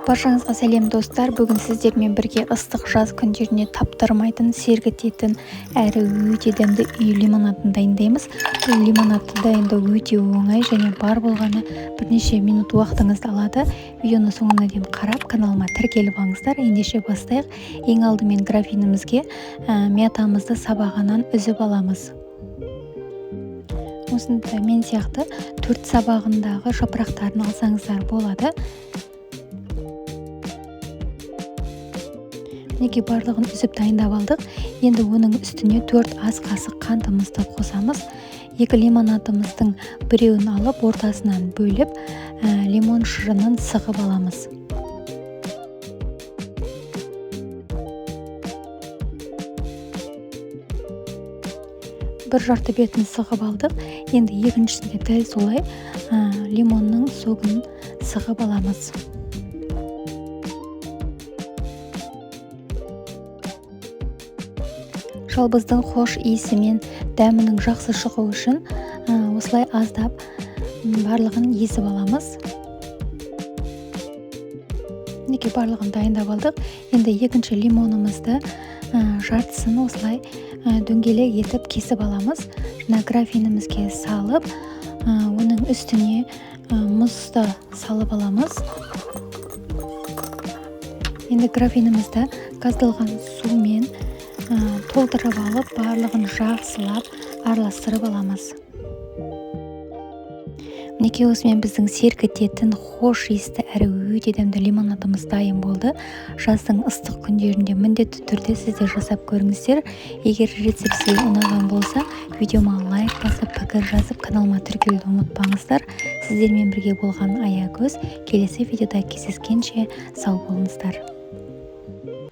Баршаңызға сәлем достар. Бүгін сіздермен бірге ыстық жаз күндеріне таптырмайтын, сергітетін әрі өте дәмді үй лимонадын дайындаймыз. Бұл лимонадты дайындау өте оңай және бар болғаны бірнеше минут уақытыңызды алады. Видеоны соңына дейін қарап, каналыма тіркеліп алыңыздар. Ендеше бастайық. Ең алдымен графинімізге мятамызды сабағынан үзіп аламыз. Осындай мен сияқты 4 сабағындағы жапырақтарын алсаңыздар болады. Мінекей барлығын үзіп дайындап алдық. Енді оның үстіне 4 ас қасық қантымызды қосамыз. 2 лимонадымыздың біреуін алып, ортасынан бөліп, лимон шырынын сығып аламыз. Бір жарты бетін сығып алдық. Енді екіншісінде дәл солай, лимонның согын сығып аламыз. Жалбыздың хош иісі мен дәмінің жақсы шығуы үшін, осылай аздап барлығын езіп аламыз. Мінекей барлығын дайындап алдық. Енді екінші лимонымызды, жартысын осылай, дөңгелек етіп кесіп аламыз. Жаңа графинімізге салып, оның үстіне, мұзды салып аламыз. Енді графинімізді газдалған сумен, толтырып алып, барлығын жақсылап араластырып аламыз. Мінекей осымен біздің сергітетін хош иісті әрі өте дәмді лимонадымыз дайын болды. Жаздың ыстық күндерінде міндетті түрде сіздер жасап көріңіздер. Егер рецепт сізге ұнаған болса, видеома лайк басып, пікір жазып, каналыма тіркелуді ұмытпаңыздар. Сіздермен бірге болған Аягөз. Келесі видеода кездескенше сау болыңыздар.